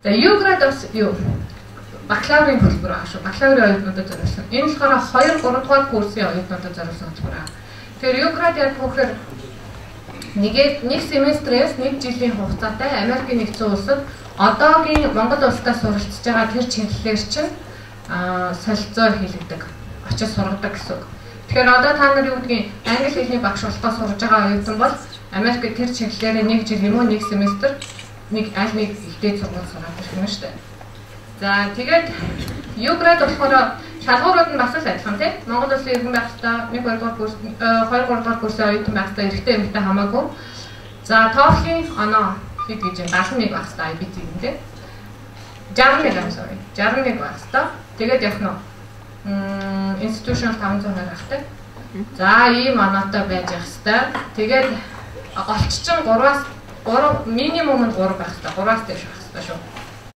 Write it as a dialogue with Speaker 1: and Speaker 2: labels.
Speaker 1: За, UGRAD бас юу? Бакалаврын хөтөлбөр аа шүү. Бакалаврын оюутнуудад зориулсан. Энэ болохоор 2 3 дугаар курсын оюутнуудад зориулсан хөтөлбөр аа. Тэгэхээр UGRAD яг хөөхөр нэгээд нэг семестрээс нэг жилийн хугацаатай Америкийн нэгдсэн улсад одоогийн Монгол улстай суралцж байгаа тэр чиглэлээр чинь солилцоо хийлгэдэг. Очиж сургадаг гэсэн үг. Тэгэхээр одоо та нар юу гэдгийг англи хэлний багш болохоо сурж байгаа оюутан бол Америкт тэр чиглэлээр нэг жил юм уу, нэг семестр, нэг аль нэг их дээд сургууль сураад ирэх юм шүү дээ. За, тэгээд UGRAD болохоор шалгуурууд нь бас л адилхан, тийм. Монгол улсын иргэн байх хэвээр, 1 2 дугаар курс, 2 3 дугаар курсын оюутан байх хэвээр, эрэгтэй эмэгтэй хамаагүй. За, TOEFL-ийн оноо хэд гэж юм, 71 байх хэвээр, IBT юм, тийм. 61, I'm sorry. 61 байх хэвээр. Тэгээд яг нь institutional 520 байх тийм. За, ийм оноотой байж явах хэвээр. Тэгээд голч чинь 3-аас 3, минимум нь 3 байх хэвээр. 3-аас дээш байх хэвээр шүү.